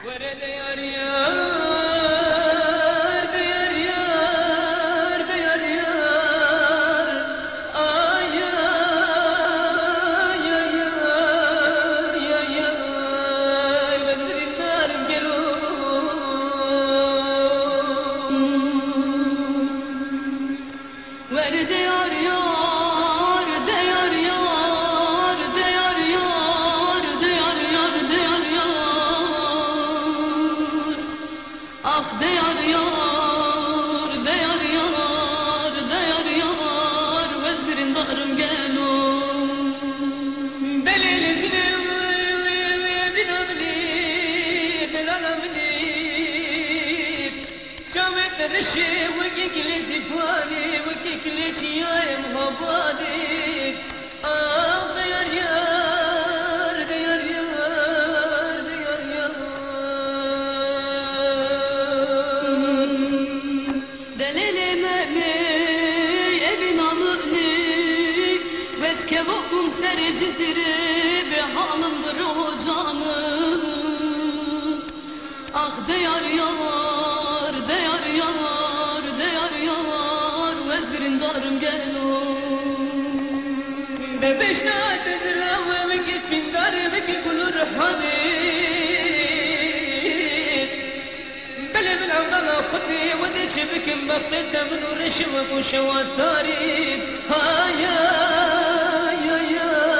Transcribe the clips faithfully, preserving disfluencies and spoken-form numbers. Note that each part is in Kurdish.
Were de yar yar, de yar yar, de yar yar. Ay, ay, ay, ay, ay, ay. Wez birîndar gelo. Were de yar yar, de yar yar, de yar yar, de yar yar, de yar yar. Ax de yar yar, de yar yar, de yar yar, wez birîndarim gelo. Belê lezine bîna min î, delala min î. Çavê te rişê wekî kilê sîpanê, wekî kilê çiyayê Mihabadê. Ax de yar yar, de yar yar, de yar yar. Delêlê me mey evî namûnî, wez kevokum serê Cizîrê, bê halim bi roho canim. Ax de yar yar, de yar yar, de yar yar, wez birîndarim gelo. De beşna te zira we wekî spîndar, wekî gul û rihanê. Belê min evdana xwedê, wezê çi bikim bextê te min û reşê we ku şewa tarî. Hay, hay, hay, hay.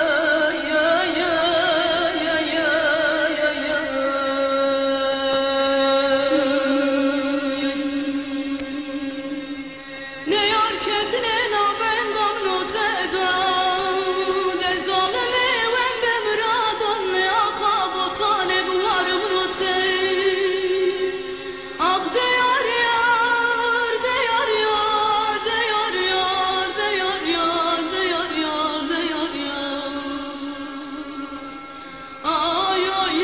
Ne yar ketine navenda min û te de, ne zalimê wende miradan, ne axa botanê bi war min û te. Ax de yar yar, de yar yar, de yar yar. Ay, ay,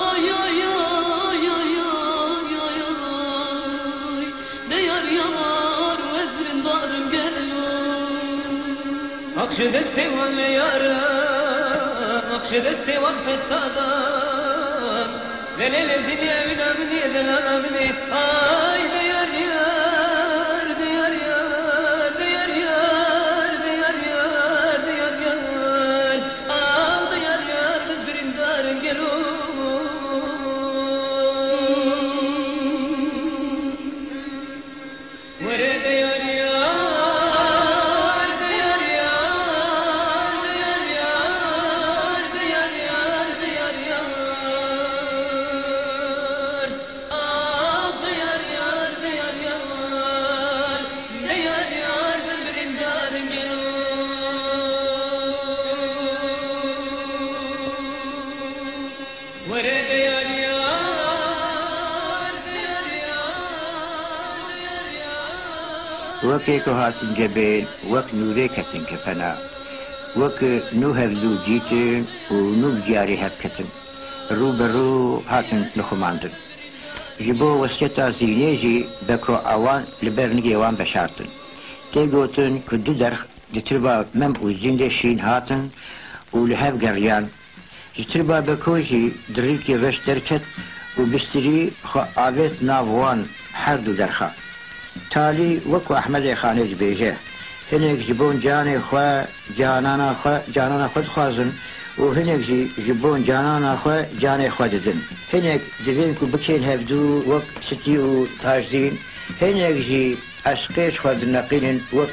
ay. De yar yar, wez birîndarim gelo. Ax ji destê wan me yaran, ax ji destê wan fesadan. Lelê lezînê evîna min ê, delala min ê. Ay, de yar yar, de yar yar, de yar yar. Ax de yar yar, wez birîndarim gelo. Were de yar yar, de yar yar, de yar yar. Ax de yar yar, de yar yar, de yar yar, wez birîndarim gelo. Were de yar yar, de yar yar, de yar yar. Wekê ku hatin cebên, wek nûrê ketin kefena. Wek nû hevdû dîtin û nû bi diyarê hev ketin. Rû bi rû hatin nixumandin. Ji bo wesiyeta Zînê jî beko ewan li ber nigê wan veşartin. Tê gotin ku du derx Ji tirba Mem û Zîndê şîn hatin û li hev geriyan. Ji tirba Beko jî dirîkî reş derket û bistirî xwe avêt nav wan her du derxa. Talî wek ku Ehmedê Xanê dibêje, hinek ji bon canê xwe, canana xwe, canana xwe dixwazin û hinek jî ji bon canana xwe canê xwe didin. Hinek divên ku bikên hevdû wek Sitî û Tajdîn, hinek jî eşqê ji xwe dineqînin wek